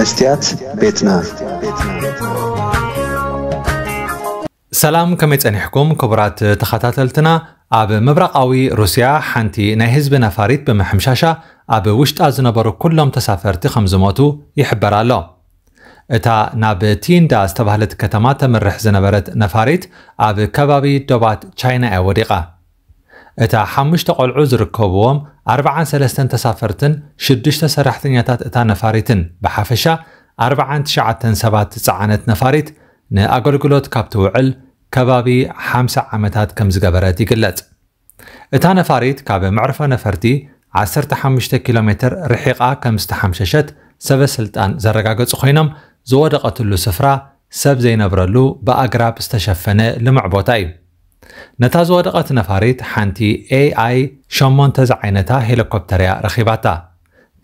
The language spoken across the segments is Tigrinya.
መስትያት ቤትና። ሰላም፣ ከመይ ጸኒሕኩም ክቡራት ተኸታተልትና? ኣብ ምብራቓዊ ሩስያ ሓንቲ ናይ ህዝቢ ነፋሪት ብምሕምሻሻ ኣብ ውሽጣ ዝነበሩ ኩሎም ተሳፈርቲ ከም ዝሞቱ ይሕበር ኣሎ። እታ ናብ ቲንዳ ዝተባህለት ከተማ ተምርሕ ዝነበረት ነፋሪት ኣብ ከባቢ ዶባት ቻይና እያ ወዲቓ። እታ ሓሙሽተ ቆልዑ ዝርከብዎም ኣርባዓን ሰለስተን ተሳፈርትን ሽዱሽተ ሰራሕተኛታት እታ ነፋሪትን ብሓፈሻ ኣርባዓን ትሽዓተን ሰባት ዝጸዓነት ነፋሪት ንኣገልግሎት ካብ ትውዕል ከባቢ ሓምሳ ዓመታት ከም ዝገበረት ይግለጽ። እታ ነፋሪት ካብ መዕርፎ ነፈርቲ ዓሰርተ ሓሙሽተ ኪሎ ሜትር ርሒቓ ከም ዝተሓምሸሸት ሰበ ስልጣን ዘረጋገጹ ኮይኖም፣ ዝወደቐትሉ ስፍራ ሰብ ዘይነብረሉ ብኣግራብ ዝተሸፈነ ልሙዕ ቦታ እዩ። ነታ ዝወደቐት ነፋሪት ሓንቲ ኤኣይ ሸሞንተ ዝዓይነታ ሄሊኮፕተር እያ ረኺባታ።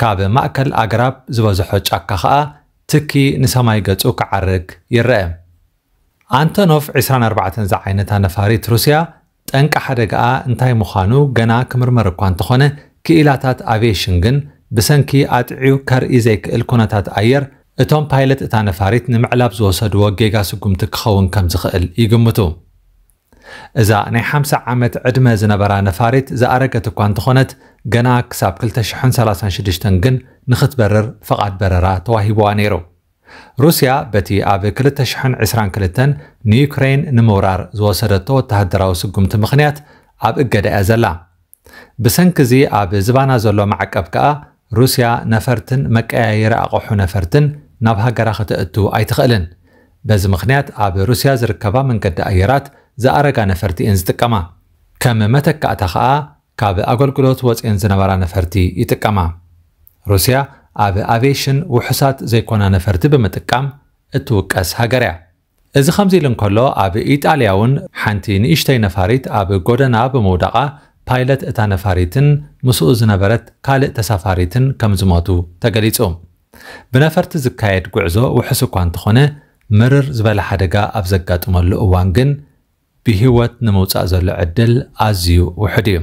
ካብ ማእከል ኣግራብ ዝበዝሖ ጫካ ኸኣ ትኪ ንሰማይ ገጹ ክዓርግ ይረአ። ኣንቶኖቭ ዕስራን ኣርባዕተን ዝዓይነታ ነፋሪት ሩስያ ጠንቂ ሓደጋኣ እንታይ ምዃኑ ገና ክምርመር እኳ እንተኾነ፣ ክኢላታት ኣቪየሽን ግን ብሰንኪ ኣጥዕዩ ከርኢ ዘይክእል ኩነታት ኣየር እቶም ፓይለት እታ ነፋሪት ንምዕላብ ዝወሰድዎ ጌጋ ስጉምቲ ክኸውን ከም ዝኽእል ይግምቱ። እዛ ናይ ሓምሳ ዓመት ዕድመ ዝነበራ ነፋሪት ዝኣረገት እኳ እንተኾነት፣ ገና ክሳብ ክልተ ሽሕን ሰላሳን ሽዱሽተን ግን ንኽትበርር ፍቓድ በረራ ተዋሂብዋ ነይሩ። ሩስያ በቲ ኣብ ክልተ ሽሕን ዕስራን ክልተን ንዩክሬን ንምውራር ዝወሰደቶ ወተሃደራዊ ስጉምቲ ምኽንያት ኣብ እገዳ እያ ዘላ። ብሰንኪ እዚ ኣብ ዝባና ዘሎ ማዕቀብ ከኣ ሩስያ ነፈርትን መቀያየሪ ኣቕሑ ነፈርትን ናብ ሃገራ ከተእቱ ኣይትኽእልን። በዚ ምኽንያት ኣብ ሩስያ ዝርከባ መንገዲ ኣየራት ዝኣረጋ ነፈርቲ እየን ዝጥቀማ። ከም መተካእታ ከኣ ካብ ኣገልግሎት ወጽኤን ዝነበራ ነፈርቲ ይጥቀማ። ሩስያ ኣብ ኣቪየሽን ውሑሳት ዘይኮና ነፈርቲ ብምጥቃም እትውቀስ ሃገር እያ። እዚ ከምዚ ኢሉ እንከሎ፣ ኣብ ኢጣልያ እውን ሓንቲ ንእሽተይ ነፋሪት ኣብ ጎደና ብምውዳቓ ፓይለት እታ ነፋሪትን ምስኡ ዝነበረት ካልእ ተሳፋሪትን ከም ዝሞቱ ተገሊጹ። ብነፈርቲ ዝካየድ ጉዕዞ ውሑስ እኳ እንተኾነ፣ ምርር ዝበለ ሓደጋ ኣብ ዘጋጥመሉ እዋን ግን ብህይወት ንምውጻእ ዘሎ ዕድል ኣዝዩ ውሑድ እዩ።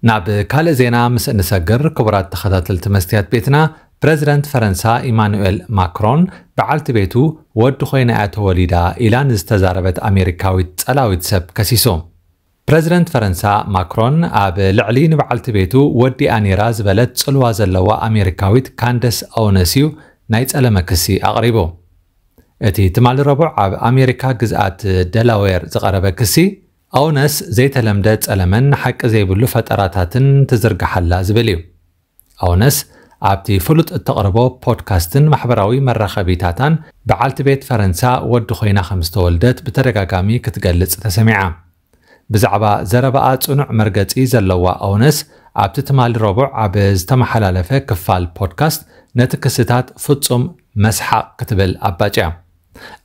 ናብ ካልእ ዜና ምስ እንሰግር፣ ክቡራት ተኸታተልቲ መስትያት ቤትና፣ ፕረዚደንት ፈረንሳ ኢማኑኤል ማክሮን በዓልቲ ቤቱ ወዲ ኮይና እያ ተወሊዳ ኢላ ንዝተዛረበት ኣሜሪካዊት ጸላዊት ሰብ ከሲሱ። ፕረዚደንት ፈረንሳ ማክሮን ኣብ ልዕሊ ንበዓልቲ ቤቱ ወዲኣ ነይራ ዝበለት ጽልዋ ዘለዋ ኣሜሪካዊት ካንደስ ኦውነስ እዩ ናይ ጸለመ ክሲ ኣቕሪቡ። እቲ ትማሊ ረቡዕ ኣብ ኣሜሪካ ግዝኣት ደላዌር ዝቐረበ ክሲ፣ ኣውነስ ዘይተለምደ ጸለመን ሓቂ ዘይብሉ ፈጠራታትን ትዝርግሓላ ዝብል እዩ። ኣውነስ ኣብቲ ፍሉጥ እተቕርቦ ፖድካስትን ማሕበራዊ መራኸቢታታን በዓልቲ ቤት ፈረንሳ ወዲ ኮይና ከም ዝተወልደት ብተደጋጋሚ ክትገልጽ ተሰሚዓ። ብዛዕባ ዘረባኣ ጽኑዕ መርገጺ ዘለዋ ኣውነስ ኣብቲ ትማሊ ረቡዕ ኣብ ዝተመሓላለፈ ክፋል ፖድካስት ነቲ ክስታት ፍጹም መስሓቕ ክትብል ኣባጭያ።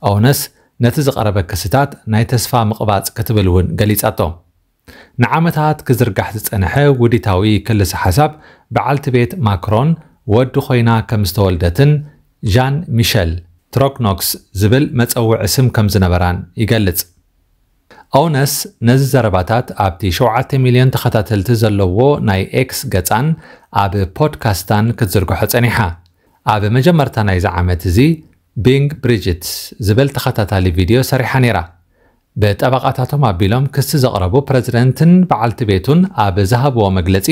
ኣውነስ ነቲ ዝቐረበ ክስታት ናይ ተስፋ ምቕባጽ ክትብል እውን ገሊጻቶ። ንዓመታት ክዝርጋሕ ዝጸንሐ ውዲታዊ ክልሰ ሓሳብ በዓልቲ ቤት ማክሮን ወዲ ኮይና ከም ዝተወልደትን ዣን ሚሸል ትሮክኖክስ ዝብል መጸውዒ ስም ከም ዝነበራን ይገልጽ። ኣውነስ ነዚ ዘረባታት ኣብቲ ሸውዓተ ሚልዮን ተኸታተልቲ ዘለዎ ናይ ኤክስ ገጻን ኣብ ፖድካስታን ክትዝርግሖ ጸኒሓ። ኣብ መጀመርታ ናይዚ ዓመት እዚ ቢንግ ብሪጅት ዝብል ተኸታታሊ ቪድዮ ሰሪሓ ነይራ። ብጠበቓታቶም ኣቢሎም ክሲ ዘቕረቡ ፕረዚደንትን በዓልቲ ቤቱን ኣብ ዝሃብዎ መግለጺ፣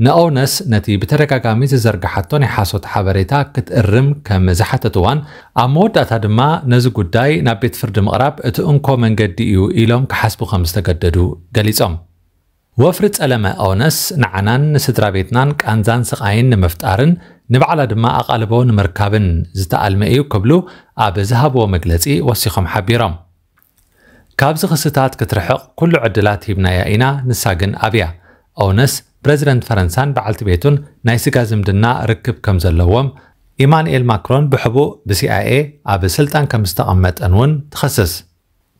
ንኦውነስ ነቲ ብተደጋጋሚ ዝዘርግሓቶ ናይ ሓሶት ሓበሬታ ክትእርም ከም ዝሓተትዋን ኣብ መወዳእታ ድማ ነዚ ጉዳይ ናብ ቤት ፍርዲ ምቕራብ እቲ እንኮ መንገዲ እዩ ኢሎም ክሓስቡ ከም ዝተገደዱ ገሊጾም። ወፍሪ ጸለመ ኦውነስ ንዓናን ንስድራ ቤትናን ቃንዛን ስቓይን ንምፍጣርን ንባዕላ ድማ ኣቓልቦ ንምርካብን ዝተኣልመ እዩ ክብሉ ኣብ ዝሃብዎ መግለጺ ወሲኾም ሓቢሮም። ካብዚ ክስታት ክትርሕቕ ኩሉ ዕድላት ሂብናያ ኢና፣ ንሳ ግን ኣብያ። ኦውነስ ፕረዚደንት ፈረንሳን በዓልቲ ቤቱን ናይ ስጋ ዝምድና ርክብ ከም ዘለዎም፣ ኢማኑኤል ማክሮን ብሕቡእ ብሲኣይኤ ኣብ ስልጣን ከም ዝተቐመጠን እውን ትኸስስ።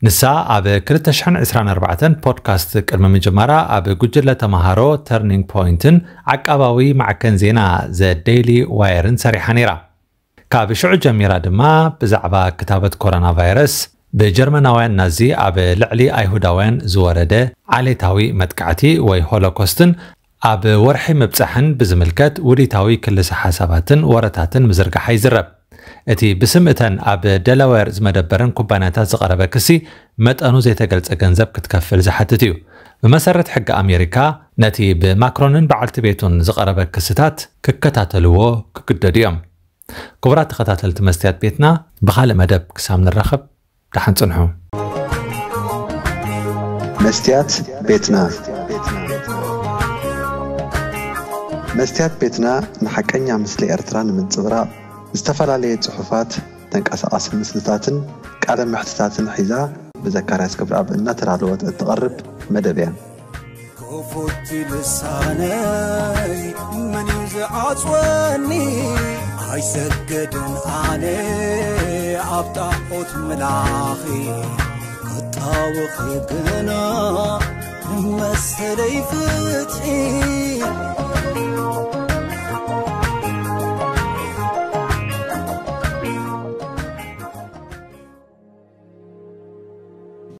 ንሳ ኣብ ክልተ ሽሕን ዕስራን ኣርባዕተን ፖድካስት ቅድሚ ምጅማራ ኣብ ጉጅለ ተማሃሮ ተርኒንግ ፖይንትን ዓቃባዊ ማዕከን ዜና ዘ ዴይሊ ዋየርን ሰሪሓ ነይራ። ካብ ሽዑ ጀሚራ ድማ ብዛዕባ ክታበት ኮሮና ቫይረስ፣ ብጀርመናውያን ናዚ ኣብ ልዕሊ ኣይሁዳውያን ዝወረደ ዓሌታዊ መጥቃዕቲ ወይ ሆሎኮስትን ኣብ ወርሒ ምብጻሕን ብዝምልከት ውዲታዊ ክልሰ ሓሳባትን ወረታትን ምዝርጋሓ ይዝረብ። እቲ ብስም እተን ኣብ ደላዌር ዝመደበረን ኩባንያታት ዝቐረበ ክሲ፣ መጠኑ ዘይተገልጸ ገንዘብ ክትከፍል ዝሓትት እዩ። ብመሰረት ሕጊ ኣሜሪካ፣ ነቲ ብማክሮንን በዓልቲ ቤቱን ዝቐረበ ክስታት ክከታተልዎ ክግደዱ እዮም። ክቡራት ተኸታተልቲ መስትያት ቤትና፣ ብኻልእ መደብ ክሳብ ንራኸብ፣ ደሓን ጽንሑ። መስትያት ቤትና። መስትያት ቤትና ንሓቀኛ ምስሊ ኤርትራ ንምንጽብራቕ፣ ዝተፈላለየ ጽሑፋት፣ ተንቀሳቓሲ ምስልታትን ቃለ መሕትታትን ሒዛ፣ ብዘካርያስ ክብረኣብ እናተዳለወት እትቐርብ መደብ እያ። ክፉት ልሳነይ፣ መን እዩ ዝዓጽወኒ? ኣይሰገድን ኣነ ኣብ ጣዖት ምላኺ፣ ክጣወኺ ግና መሰለይ ፍትሒ።